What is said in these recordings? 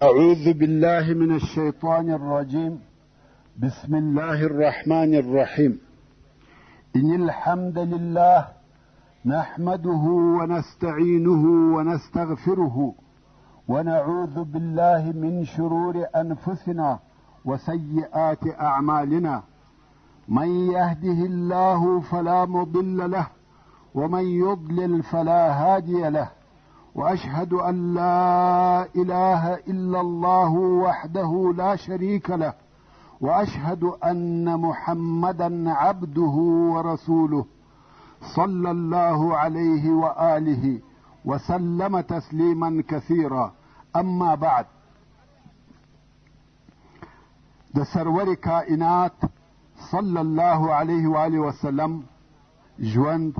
أعوذ بالله من الشيطان الرجيم. بسم الله الرحمن الرحيم. إن الحمد لله نحمده ونستعينه ونستغفره ونعوذ بالله من شرور أنفسنا وسيئات أعمالنا. من يهده الله فلا مضل له ومن يضلل فلا هادي له، وأشهد أن لا إله إلا الله وحده لا شريك له، وأشهد أن محمدا عبده ورسوله صلى الله عليه وآله وسلم تسليما كثيرا. أما بعد، د سرور کائنات صلی الله علیه وآله وسلم ژوند.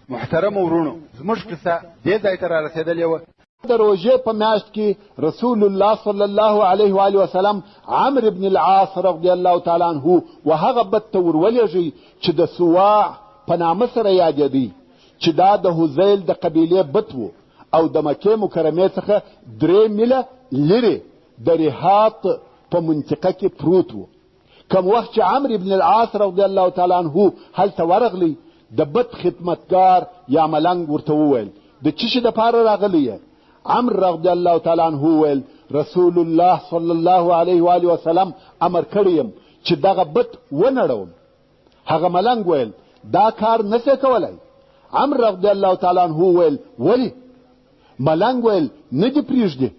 محترم ورونو، زموږ قصه دې ځای ته را رسېدلې وه. د روژې په میاشت کې رسول الله صلی الله علیه وآله وسلم عمرو بن العاص رضی الله تعالی عنه و هغه بت ته ورولېږئ چې د سواع په نامه سره یادېدی، چې دا د هذیل د قبیلې بت و او د مکې مکرمې څخه 3 میله لرې د رهاط په منطقه کې پروت و. کم وخت چې عمرو بن العاص رضی الله تعالی عنه هلته ورغلی، د بت خدمتګار یا ملنګ ورته وویل، د څه شي دپاره راغلی یې؟ عمرو رضی الله تعالی عنه وویل، رسول الله صلی الله علیه وآله وسلم امر کړی یم چې دغه بت ونړوم. هغه ملنګ ویل، دا کار نه سې کولی. عمرو رضی الله تعالی عنه وویل، ولې؟ ملنګ ویل، نه دې پرېږدي.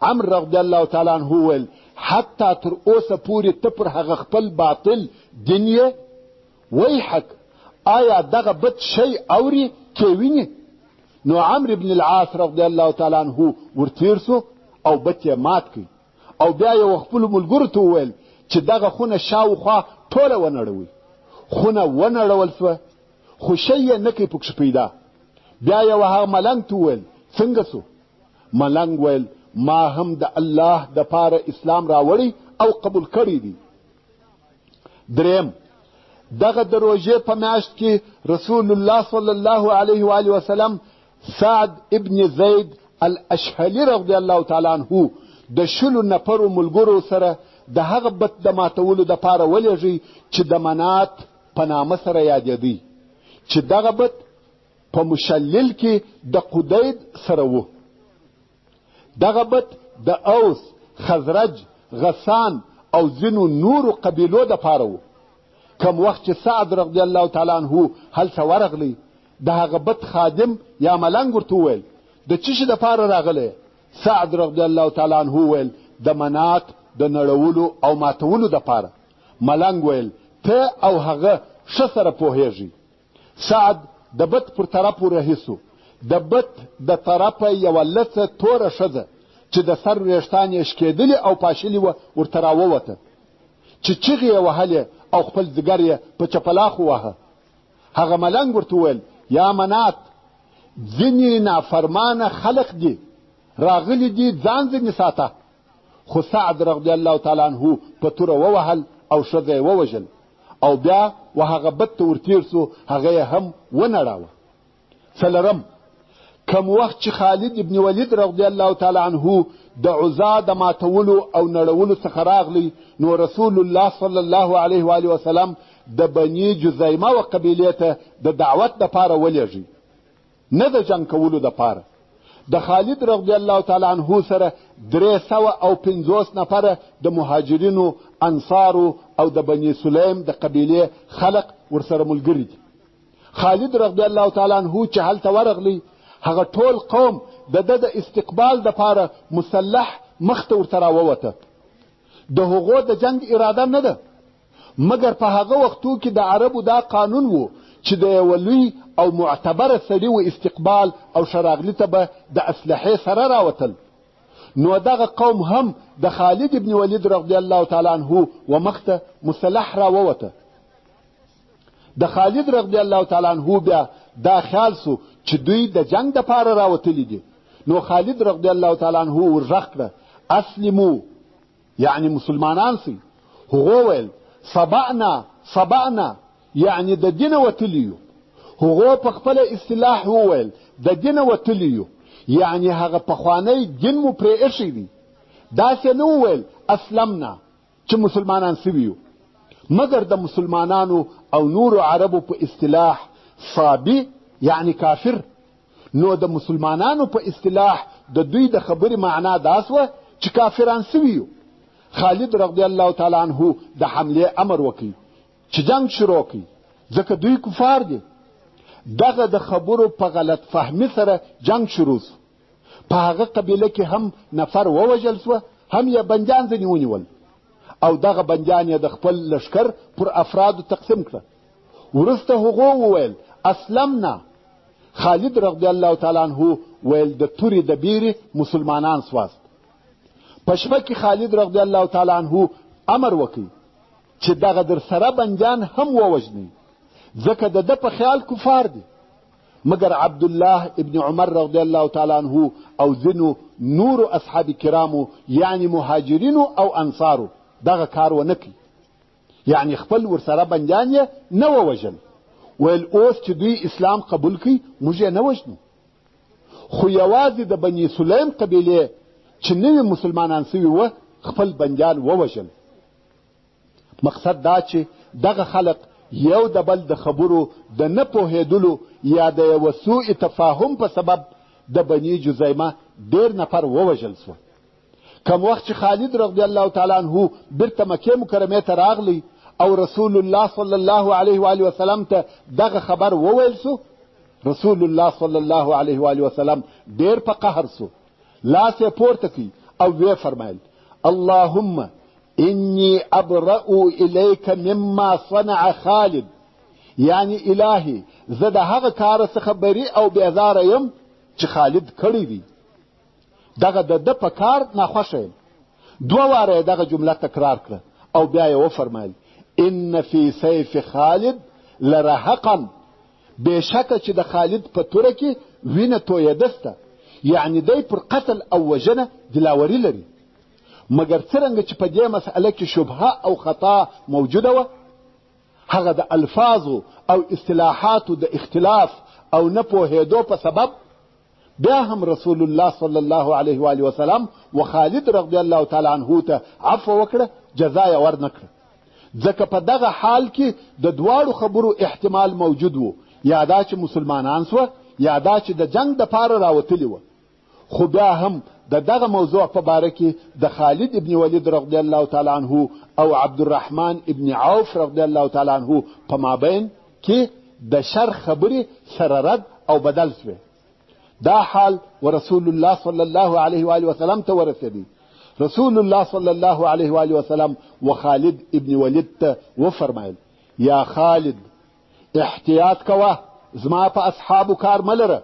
عمرو رضی الله تعالی عنه وویل، حتی تر اوسه پورې ته پر هغه خپل باطل دین یې؟ ویحک، آیا دغه بت شی اوري کې ویني؟ نو عمرو بن العاص رضی الله تعالی عنه ورتیر سو او بت یې مات کړ، او بیا یې خپلو ملګرو ته وویل چې دغه خونه شاوخوا ټوله ونړوئ. خونه ونړول سوه، خو شی یې نه کړ پکښې پیدا. بیا یې هغه ملنګ ته وویل، څنګه سو؟ ملنګ ویل، ما هم د الله دپاره اسلام راوړی او قبول کړی دی. دریم، دغه د روژې په میاشت کې رسول الله صلی الله علیه وآله وسلم سعد ابن زید الاشهلي رضی الله تعالی عنه د 20 نفرو ملګرو سره د هغه بت د ماتولو دپاره ولېږئ چې د منات په نامه سره یادېدی، چې دغه بت په مشلل کې د قدید سره و. دغه بت د اوس، خزرج، غسان او ځینو نورو قبیلو دپاره و. کم وخت چې سعد رضی الله تعالی عنه هلته ورغلی، د هغه بت خادم یا ملنګ ورته وویل، د څه شي دپاره راغلی؟ سعد رضی الله تعالی عنه وویل، د منات د نړولو او ماتولو دپاره. ملنګ ویل، ته او هغه ښه سره پوهېږئ. سعد د بت پر طرف ورهي سو. د بت د طرفه یوه لڅه توره ښځه چې د سر ویښتان یې شکېدلي او پاشلي وه ورته راووته، چې چیغې یې وهلې او خپل ځیګر یې په چپلاخ وواهه. هغه ملنګ ورته وویل، یا منات، ځینې نافرمانه خلق دي راغلي دي، ځان ځینې ساته. خو سعد رضی الله تعالی عنه په توره ووهل او ښځه یې ووژل، او بیا و هغه بت ته ورتېر سو، هغه یې هم ونړاوه. څلورم، کم وخت چې خالد ابن ولید رضی الله تعالی عنه د عزا د ماتولو او نړولو څخه راغلی، نو رسول الله صلی الله علیه وآله وسلم د بني جزیمه و قبیلې ته د دعوت دپاره ولېږئ، نه د جنګ کولو دپاره. د خالد رضی الله تعالی عنه سره 350 نفره د مهاجرینو، انصارو او د بني سلیم د قبیلې خلق ورسره ملګري دي. خالد رضی الله تعالی عنه چې هلته ورغلی، هغه ټول قوم د ده د استقبال دپاره مسلح مخته ورته راووته. د هغو د جنګ اراده نه ده، مګر په هغه وختو کې د عربو دا قانون و چې د یوه لوی او معتبره سړي و استقبال او ښه ته به د اسلحې سره راوتل. نو دغه قوم هم د خالد ابن ولید رضی الله تعالی عنه و مخته مسلح راووته. د خالد رضی الله تعالی عنه بیا دا خیال سو چې دوی د جنګ دپاره راوتلي دي. نو خالد رضی الله تعالی عنه ورغږ کړه، اسلمو، یعنی مسلمانان سئ. هغو ویل، صبعنا صبعنا، یعنی د دینه وتلي یو. هغو په خپله اصطلاح وویل د دینه وتلي یو، یعنی هغه پخوانی دین مو پرې ایښی دی. داسې نه وویل اسلمنا چې مسلمانان سوي یو، مګر د مسلمانانو او نورو عربو په اصطلاح صابي یعنی کافر. نو د مسلمانانو په اصطلاح د دوی د خبرې معنا دا سوه چې کافران سوي یو. خالد رضی الله تعالی عنه د حملې امر وکړي چې جنګ شروع کړي، ځکه دوی کفار دي. دغه د خبرو په غلط فهمي سره جنګ شروع سو. په هغه قبیله کې هم نفر ووژل سوه، هم یې بندیان ځنې ونیول او دغه بندیان یې د خپل لښکر پر افرادو تقسیم کړه. وروسته هغو وویل اسلمنا. خالد رضی الله تعالی عنه ویل د تورې د بیرې مسلمانان سواست. په شپه کې خالد رضی الله تعالی عنه امر وکړي چې دغه در سره بندیان هم ووژنئ، ځکه د ده په خیال کفار دي. مګر عبدالله ابن عمر رضی الله تعالی عنه او ځینو نورو اصحاب کرامو یعنی مهاجرینو او انصارو دغه کار ونه کړي، یعنی خپل ورسره بندیان یې نه ووژل. ویل اوس چې دوی اسلام قبول کړي موږ یې نه وژنو. خو یوازې د بني سلیم قبیلې چې نوي مسلمانان سوي وه خپل بندیان ووژل. مقصد دا چې دغه خلق یو د بل د خبرو د نه پوهېدلو یا د یوه سوء تفاهم په سبب د بني جزیمه ډېر نفر ووژل سوه. کم وخت چې خالد رضی الله تعالی عنه بیرته مکې مکرمې ته راغلی او رسول الله صلی الله علیه و آله وسلم ته دغه خبر وویل سو، رسول الله صلی الله علیه و آله وسلم ډېر په قهر سو، لاس یې پورته کړ او ویې فرمایل اللهم انی ابرأ الیک مما صنع خالد، یعنی الهي زه د هغه کار څخه بری او بیزاره یم چې خالد کړی دی، دغه د ده په کار ناخوښه یم. دوه واره یې دغه جمله تکرار کړه او بیا یې وفرمایل ان فی سیف خالد لرهقا، بېشکه چې د خالد په توره کې وینه تویده سته، یعنی دی پر قتل او وژنه دلاوري لري. مګر څرنګه چې په دې مسئله کې شبهه او خطا موجوده وه، هغه د الفاظو او اصطلاحاتو د اختلاف او نه پوهېدو په سبب بیا هم رسول الله صلی الله علیه و آله وسلم و خالد رضی الله تعالی عنه ته عفو وکړه، جزا یې ورنه کړه، ځکه په دغه حال کې د دواړو خبرو احتمال موجود و، یا دا چې مسلمانان سوه یا دا چې د جنګ دپاره راوتلي وه. خو بیا هم د دغه موضوع په باره کې د خالد ابن ولید رضی الله تعالی عنه او عبدالرحمن ابن عوف رضی الله تعالی عنه په مابین کې د شر خبرې سره رد او بدل سوې. دا حال و رسول الله صلی الله علیه و آله وسلم ته ورسېدی. رسول الله صلی الله علیه و آله وسلم و خالد ابن ولید ته وفرمایل یا خالد احتیاط کوه، زما په اصحابو کار مه لره،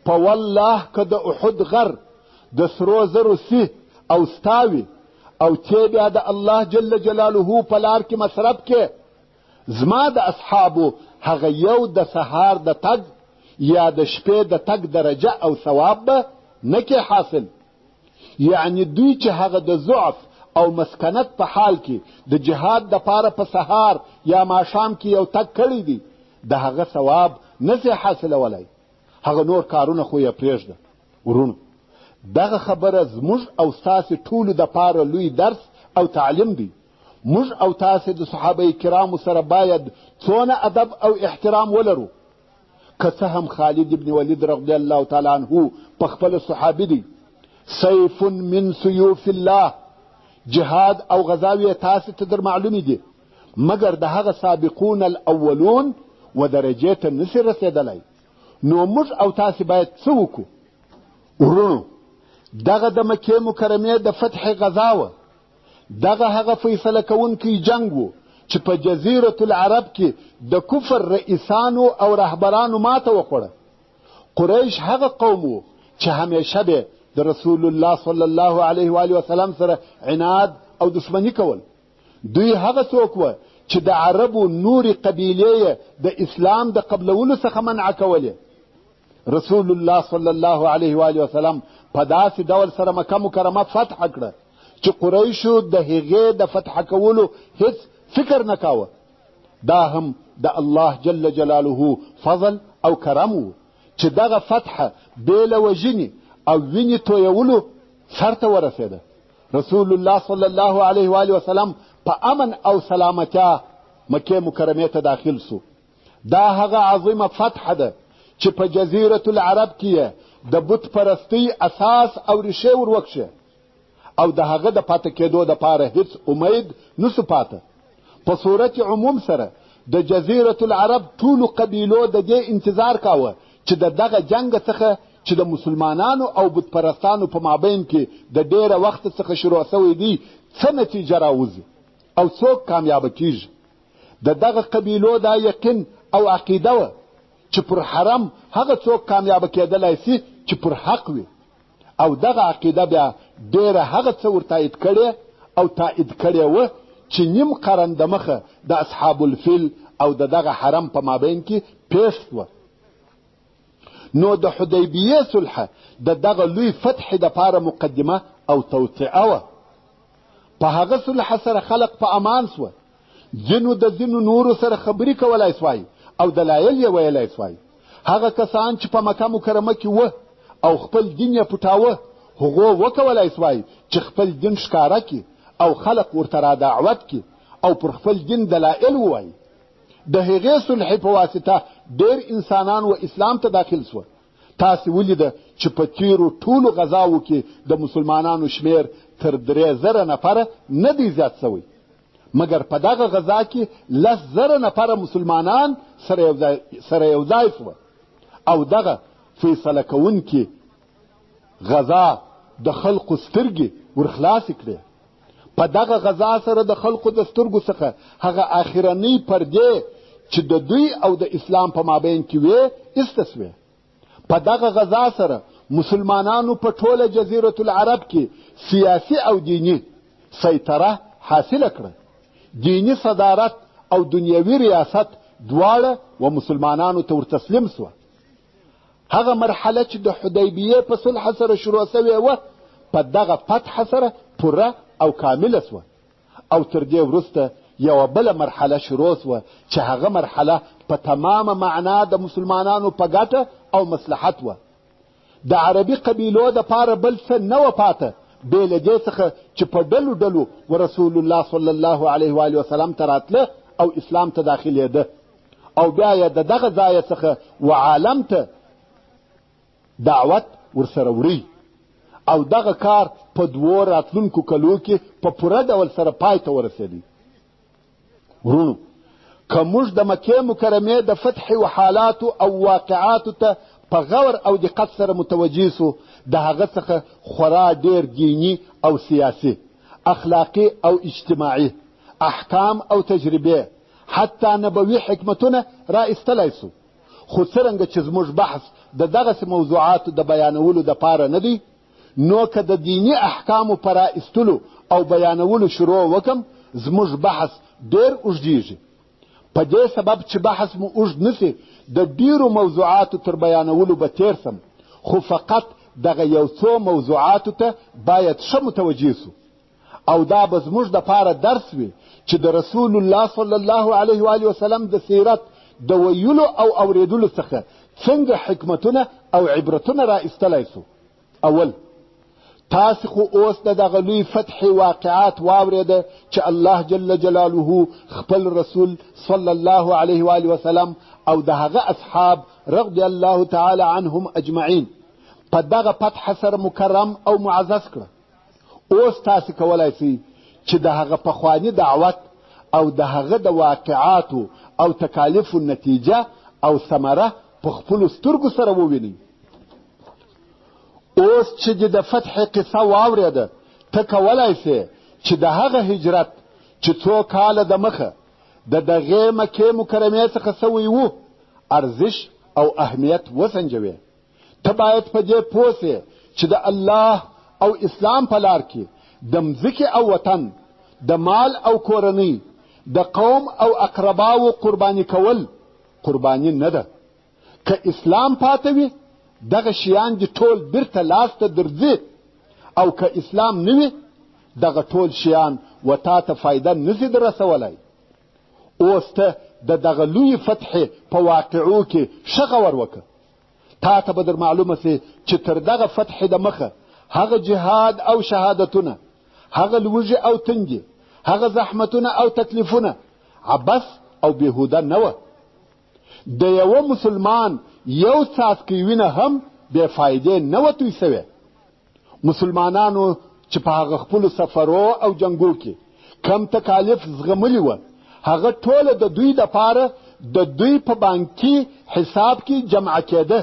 په والله که د احد غر د سرو زرو سي او ستا وي او تې بیا د الله جل جلاله په لار کې مصرف کې، زما د اصحابو هغه یو د سهار د تګ یا د شپې د تګ درجه او ثواب به نه کې حاصل. یعنی دوی چې هغه د ضعف او مسکنت په حال کې د جهاد دپاره په سهار یا ماښام کې یو تګ کړی دی، د هغه ثواب نه سي حاصلولی، هغه نور کارونه خو یې پرېږده. وروڼو، دغه خبره زموږ او ستاسې ټولو دپاره لوی درس او تعلیم دی. موږ او تاسې د صحابه کرامو سره باید څونه ادب او احترام ولرو. که څه هم خالد ابن ولید رضی الله تعالی عنه په خپله صحابي دی، سیف من سیوف الله، جهاد او غزاوې تاسې ته در معلومې دي، مګر د هغه سابقون الاولون و درجې ته نسي رسېدلی. نو موږ او تاسې باید څه وکړو؟ وروڼو، دغه د مکې مکرمې د فتح غزا وه، دغه هغه فیصله کوونکی جنګ و چې په جزیرة العرب کې د کفر رئیسانو او رهبرانو ماته وخوړه. قریش هغه قوم و چې همیشه به د رسول الله صلی الله علیه و آله وسلم سره عناد او دښمني کول. دوی هغه څوک وه چې د عربو نورې قبیلې یې د اسلام د قبلولو څخه منع کولې. رسول الله صلی الله علیه و آله وسلم په داسې ډول سره مکه مکرمه فتح کړه چې قریشو د هغې د فتح کولو هیڅ فکر نه کاوه. دا هم د الله جل جلاله فضل او کرم و چې دغه فتح بې له وژنې او وینې تویولو سرته ورسېده. رسول الله صلی الله علیه و آله وسلم په امن او سلامتیا مکې مکرمې ته داخل سو. دا هغه عظیمه فتح ده چې په جزیرة العرب کې یې د بت پرستۍ اساس او ریښې ور وکښې او د هغه د پاتې کېدو دپاره هیڅ امید نسو پاته. په صورت عموم سره د جزیرة العرب ټولو قبیلو د دې انتظار کاوه چې د دغه جنګ څخه چې د مسلمانانو او بت پرستانو په مابین کې د ډېره وخت څخه شروع سوی دی څه نتیجه راوځي او څوک کامیابه کیږي. د دغه قبیلو دا یقین او عقیده وه چې پر حرم هغه څوک کامیابه کېدلای سي چې پر حق وي او دغه عقیده بیا ډېره هغه څه ورتایید کړې او تایید کړې وه چې نیم قرن دمخه د اصحاب الفیل او د دغه حرم په مابین کې پېښ سوه. نو د حدیبیې صلح د دغه لوی فتح دپاره مقدمه او توطئه وه. په هغه صلح سره خلق په امان سوه، ځینو د ځینو نورو سره خبرې کولای سوای او دلایل یې ویلای سوای. هغه کسان چې په مکه مکرمه کې وه او خپل دین یې پټاوه، هغو وکولای سوای چې خپل دین ښکاره کړي او خلق ورته را دعوت کړي او پر خپل دین دلایل ووایي. د هغې صلحې په واسطه ډېر انسانان و اسلام ته داخل سوه. تاسې ولیده چې په تېرو ټولو غزاوو کې د مسلمانانو شمېر تر 3000 نفره نه دی زیات سوی، مګر په دغه غزا کې 10,000 نفره مسلمانان سره یو ځای سوه او دغه فیصله کوونکې غزا د خلقو سترګې ورخلاصې کړې. په دغه غزا سره د خلقو د سترګو څخه هغه آخرنۍ پردې چې د دوی او د اسلام په مابین کې وې ایسته سوې. په دغه غزا سره مسلمانانو په ټوله جزیرة العرب کې سیاسي او دیني سیطره حاصله کړه. دیني صدارت او دنیوي ریاست دواړه و مسلمانانو ته ورتسلیم سوه. هغه مرحله چې د حدیبیې په صلح سره شروع سوې وه په دغه فتح سره پوره او کامله سوه او تر دې وروسته یوه بله مرحله شروع سوه چې هغه مرحله په تمامه معنا د مسلمانانو په ګټه او مصلحت وه. د عربي قبیلو دپاره بل څه نه وه پاته بې له دې څخه چې په ډلو ډلو و رسول الله صلی الله علیه وآله وسلم ته راتله او اسلام ته داخلېده او بیا یې د دغه ځایه څخه و عالم ته دعوت ورسره وړي او دغه کار په دوو راتلونکو کلو کې په پوره ډول سره پای ته ورسېدی. وروڼو، که موږ د مکې مکرمې د فتح و حالاتو او واقعاتو ته په غور او دقت سره متوجه سو، د هغه څخه خورا ډېر دیني او سیاسي، اخلاقي او اجتماعي احکام او تجربې، حتی نبوي حکمتونه را ایستلای سو. خو څرنګه چې زموږ بحث د دغسې موضوعاتو د بیانولو دپاره نه دی، نو که د دیني احکامو په را ایستلو او بیانولو شروع وکم، زموږ بحث ډېر اوږدېږي. په دې سبب چې بحث مو اوږد نه سي، د ډېرو موضوعاتو تر بیانولو به تېر سم، خو فقط دغه یو څو موضوعاتو ته باید ښه متوجه سو او دا به زموږ دپاره درس وي چې د رسول الله صلی الله علیه وآله وسلم د سیرت د ویلو او اورېدلو څخه څنګه حکمتونه او عبرتونه را ایستلای سو. اول، تاسې خو اوس د دغه لوی فتح واقعات واورېده چې الله جل جلاله خپل رسول صلی الله علیه وآله وسلم او د هغه اصحاب رضی الله تعالی عنهم اجمعین په دغه فتح سره مکرم او معزز کړه. اوس تاسې کولای سئ چې د هغه پخواني دعوت او د هغه د واقعاتو او تکالیفو نتیجه او ثمره په خپلو سترګو سره ووینئ. اوس چې دې د فتح قصه واورېده، ته کولای سې چې د هغه هجرت چې څو کاله د مخه د دغې مکې مکرمې څخه سوی و ارزش او اهمیت وسنجوې. ته باید په دې پوه سې چې د الله او اسلام په لار کې د مځکې او وطن، د مال او کورنۍ، د قوم او اقرباوو قرباني کول قرباني نه ده. که اسلام پاته وي، دغه شیان دې ټول بیرته لاس ته درځي او که اسلام نه وي، دغه ټول شیان و تا ته فایده نسي در رسولی. اوس ته د دغه لویې فتحې په واقعو کې ښه غور وکړه. تا ته به در معلومه سي چې تر دغه فتحې د مخه هغه جهاد او شهادتونه، هغه لوږې او تندې، هغه زحمتونه او تکلیفونه عبث او بېهوده نه وه. د یوه مسلمان یو څاڅکی وینه هم بې فایدې نه وه توی سوې. مسلمانانو چې په هغه خپلو سفرو او جنګو کې کم تکالیف زغملي وه، هغه ټوله د دوی دپاره د دوی په بانکي حساب کې جمع کېده.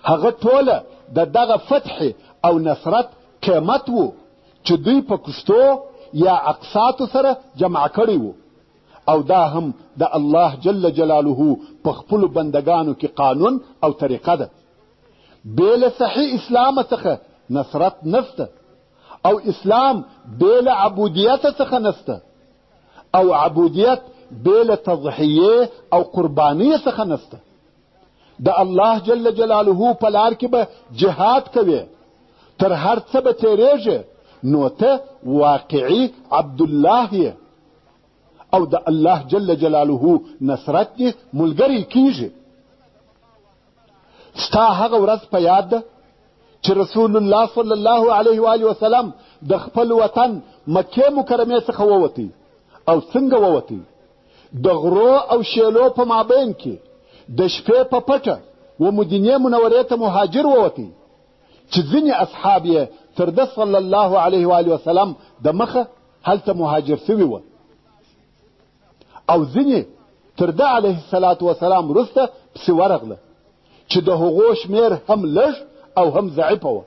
هغه ټوله د دغه فتح او نصرت قیمت و چې دوی په کښتو یا اقساطو سره جمع کړی و. او دا هم د الله جل جلاله په خپلو بندګانو کې قانون او طریقه ده. بې له صحیح اسلامه څخه نصرت نسته، او اسلام بې له عبودیت څخه نسته، او عبودیت بې له تضحیې او قربانۍ څخه نسته. د الله جل جلاله په لار کې به جهاد کوې، تر هر څه به تېرېږې، نو ته واقعي عبدالله یې او د الله جل جلاله نصرت دې ملګری کیږي. ستا هغه ورځ په یاد ده چې رسول الله صلی الله علیه و آله وسلم د خپل وطن مکې مکرمې څخه ووتی او څنګه ووتی؟ د غرو او شیلو په مابین کې د شپې په پټه و مدینې منورې ته مهاجر ووتی چې ځینې اصحاب یې تر ده صلی الله علیه و آله وسلم د مخه هلته مهاجر سوي وه او ځینې تر ده علیه الصلاة وسلام وروسته پسې ورغله چې د هغو شمېر هم لږ او هم ضعیفه وه.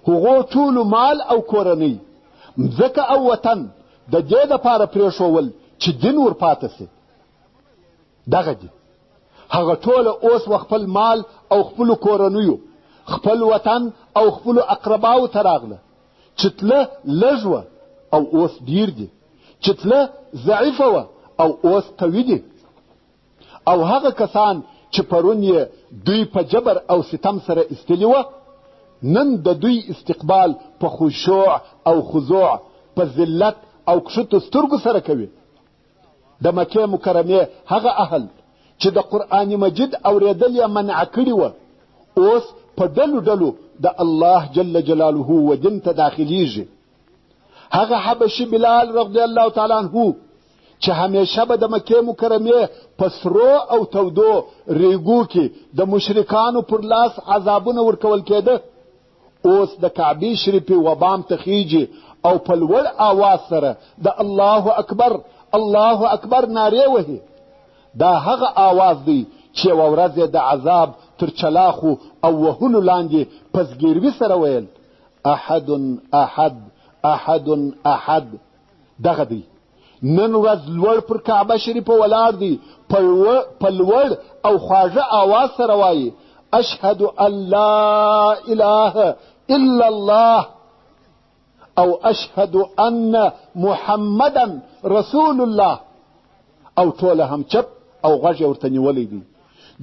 هغو ټولو مال او کورنۍ، مځکه او وطن د دې دپاره پرېښوول چې دین ورپاته سي. دغه دي هغه ټوله اوس و خپل مال او خپلو کورنیو، خپل وطن او خپلو اقرباو ته راغله چې تله لږ وه او اوس ډیر دي، چې تله ضعیفه وه او اوس قوي دي. او هغه کسان چې پرون یې دوی په جبر او ستم سره ایستلي وه، نن د دوی استقبال په خشوع او خضوع، په ذلت او کښتو سترګو سره کوي. د مکې مکرمې هغه اهل چې د قرآن مجید اورېدل یې منع کړي وه، اوس په ډلو ډلو د الله جل جلاله و دین ته داخلیږي. هغه حبشي بلال رضی الله تعالی عنه چې همیشه به د مکې مکرمې په سرو او تودو ریګو کې د مشرکانو پر لاس عذابونه ورکول کېده، اوس د کعبې شریفې وبام ته خیږي او په لوړ آواز سره د الله اکبر الله اکبر نارې وهي. دا هغه آواز دی چې یوه ورځ یې د عذاب تر چلاخو او وهلو لاندې په زګیروي سره ویل احد احد احد احد. دغه دی نن ورځ لوړ پر کعبه شریفه ولاړ دی، په لوړ او خواږه آواز سره وایي اشهد ان لا اله الا الله او اشهد ان محمدا رسول الله. او ټوله هم چپ او غږ یې ورته نیولی دی.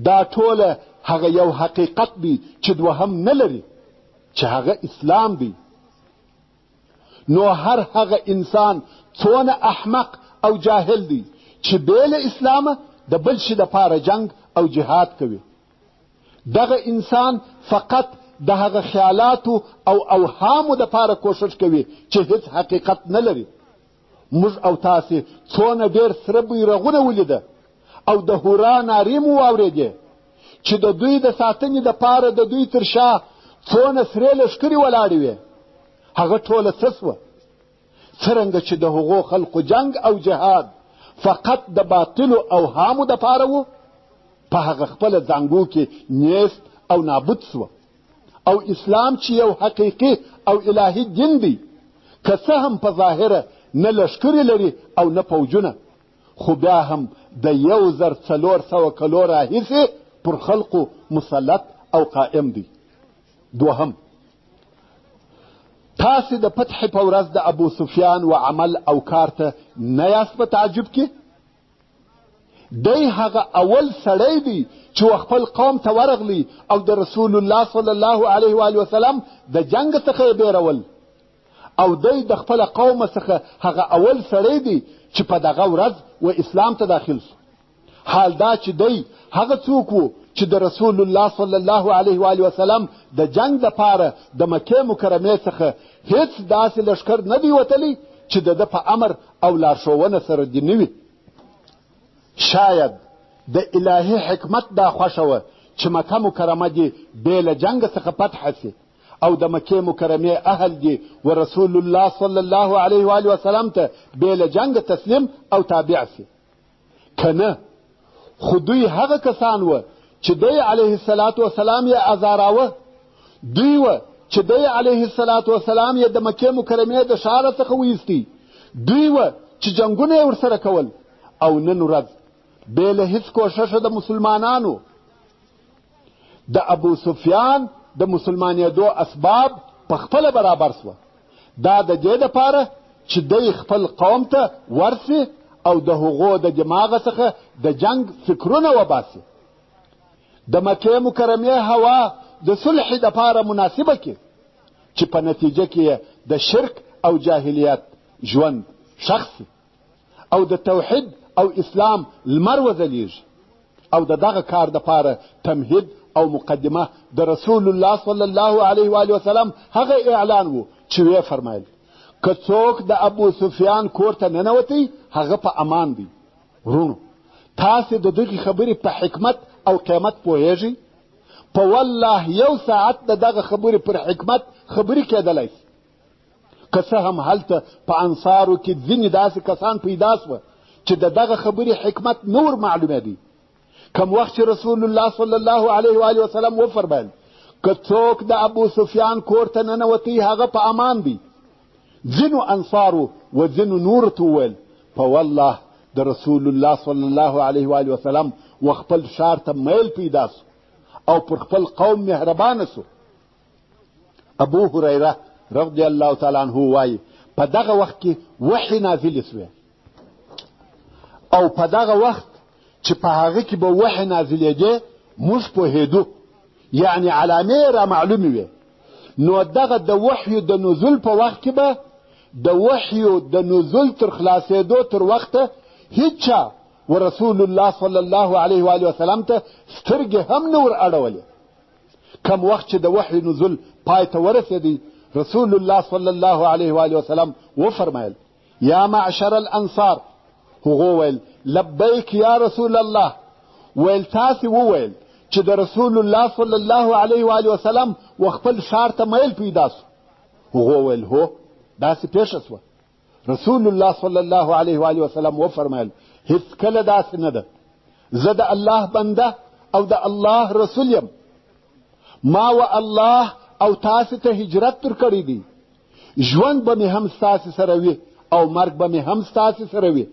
دا ټوله هغه یو حقیقت دی چې دوهم نه لري، چې هغه اسلام دی. نو هر هغه انسان څونه احمق او جاهل دی چې بې له اسلامه د بل شي دپاره جنګ او جهاد کوي. دغه انسان فقط د هغه خیالاتو او اوهامو دپاره کوښښ کوي چې هیڅ حقیقت نه لري. موږ او تاسې څونه ډېر سره بیرغونه ولیده او د هورا نارې مو واورېدې چې د دوی د ساتنې دپاره د دوی تر شا څونه سرې لښکرې ولاړې وې، هغه ټوله څه سوه؟ څرنګه چې د هغو خلقو جنګ او جهاد فقط د باطلو اوهامو دپاره و، په هغه خپله ځانګو کې نیست او نابود سوه. او اسلام چې یو حقیقي او الهي دین دی، که څه هم په ظاهره نه لښکرې لري او نه پوجونه، خو بیا هم د 1400 کلو راهیسې پر خلقو مسلط او قائم دی. دوهم، تاسې د فتح په ورځ د ابو سفیان و عمل او کار ته نه یاست په تعجب کې؟ دی هغه اول سړی دی چې و خپل قوم ته ورغلی او د رسول الله صلی الله علیه و آله وسلم د جنګ څخه یې بیرول، او دی د خپل قوم څخه هغه اول سړی دی چې په دغه ورځ و اسلام ته داخل سو. حال دا چې دی هغه څوک و چې د رسول الله صلی الله علیه و آله وسلم د جنګ دپاره د مکې مکرمې څخه هیڅ داسې لښکر نه دی وتلی چې د ده په امر او لارښوونه سره دې نه وي. شاید د الهي حکمت دا خوښه وه چې مکه مکرمه دې بې له جنګ څخه فتح سي او د مکې مکرمې اهل دې و رسول الله صلی الله علیه و آله وسلم ته بې له جنګه تسلیم او تابع سي. که نه خو دوی هغه کسان وه چې دی علیه الصلاة وسلام یې ازاراوه، دوی وه چې دی علیه الصلاة وسلام یې د مکې مکرمې د ښاره څخه ویستی، دوی وه چې جنګونه یې ورسره کول. او نن ورځ بې له هیڅ کوښښه د مسلمانانو د ابو سفیان د مسلمانېدو اسباب په خپله برابر سوه. دا د دې دپاره چې دی خپل قوم ته ورسي او د هغو د دماغه څخه د جنګ فکرونه وباسي، د مکې مکرمې هوا د صلحې دپاره مناسبه کړي چې په نتیجه کې یې د شرک او جاهلیت ژوند ښخ سي او د توحید او اسلام لمر وځلیږي. او د دغه کار دپاره تمهید او مقدمه د رسول الله صلی الله علیه و آله وسلم هغه اعلان و چې ویې فرمایل که څوک د ابو سفیان کور ته ننوتی هغه په امان دی. وروڼو، تاسې د دغې خبرې په حکمت او قیمت پوهیږئ؟ په والله یو ساعت د دغه خبرې پر حکمت خبرې کېدلی سي. که څه هم هلته په انصارو کې ځینې داسې کسان پیدا سوه چې د دغه خبرې حکمت نه ور معلومېدی. کوم وخت چې رسول الله صلی الله علیه و آله وسلم وفرمایل که څوک د ابو سفیان کور ته ننوتی هغه په امان دی، ځینو انصارو و ځینو نورو ته وویل په والله د رسول الله صلی الله علیه و آله وسلم و خپل ښار ته میل پیدا سو او پر خپل قوم مهربانه سو. ابو هریره رضی الله تعالی عنه وایي په دغه وخت کې وحی نازلې سوې او په دغه وخت چې په هغه کې به وحی نازلېدې موږ پوهېدو، یعنې علامې یې را معلومې وې. نو دغه د وحیو د نزول په وخت کې به د وحیو د نزول تر خلاصېدو تر وخته هیچا و رسول الله صلی الله علیه و وسلم ته سترګې هم نه ور اړولې. کم وخت چې د وحی نزول پای ته ورسېدی، رسول الله صلی الله علیه و وسلم وفرمایل یا معشر الانصار. هغو ویل لبیک یا رسول الله. ویل تاسې وویل چې د رسول الله صلی الله علیه و وسلم و خپل ښار ته میل پیدا سو. هغو ویل هو، داسې پېښه سوه. رسول الله صلی الله علیه و وسلم وفرمایل هیڅکله داسې نه ده، زه د الله بنده او د الله رسول یم، ما و الله او تاسې ته هجرت در کړی دی، ژوند به مې هم ستاسې سره وي او مرګ به مې هم ستاسې سره وي.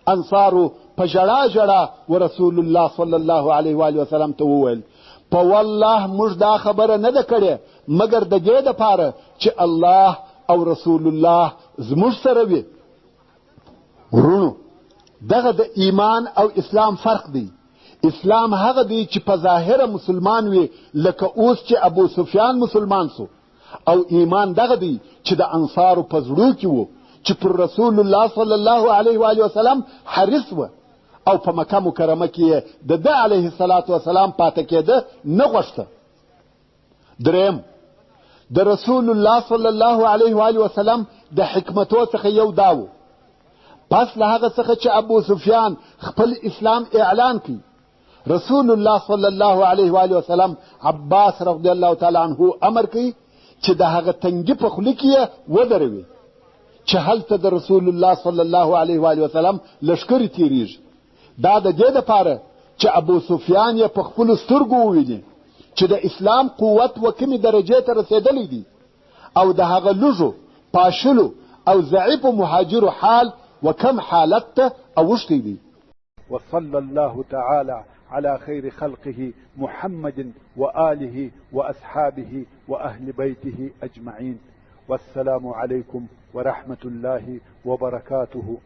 انصارو په ژړا ژړا و رسول الله صلی الله علیه و وسلم ته وویل په والله موږ دا خبره نه ده کړې مګر د دې دپاره چې الله او رسول الله زموږ سره وي. وروڼو، دغه د ایمان او اسلام فرق دی. اسلام هغه دی چې په ظاهره مسلمان وي، لکه اوس چې ابو سفیان مسلمان سو، او ایمان دغه دی چې د انصارو په زړو کې وو چې پر رسول الله صلی الله علیه و وسلم حریص وه او په مکه مکرمه کې یې د ده علیه الصلاة وسلام پاتې کېده نه غوښته. دریم، د رسول الله صلی الله علیه و وسلم د حکمتو څخه یو دا و، پس له هغه څخه چې ابو سفیان خپل اسلام اعلان کړي، رسول الله صلی الله علیه و وسلم عباس رضی الله تعالی عنه امر کوي چې د هغه تنګي په خوله کې یې ودروي چې هلته د رسول الله صلی الله علیه و وسلم لښکرې تېرېږي. دا د دې دپاره چې ابو سفیان یې په خپلو سترګو وویني چې د اسلام قوت و کومې درجې ته رسېدلی دی او د هغه لږو پاشلو او ضعیفو مهاجرو حال و کم حالت ته اوښتی دی. وصلى الله تعالى على خير خلقه محمد وآله وأصحابه وأهل بيته أجمعين، والسلام عليكم ورحمة الله وبركاته.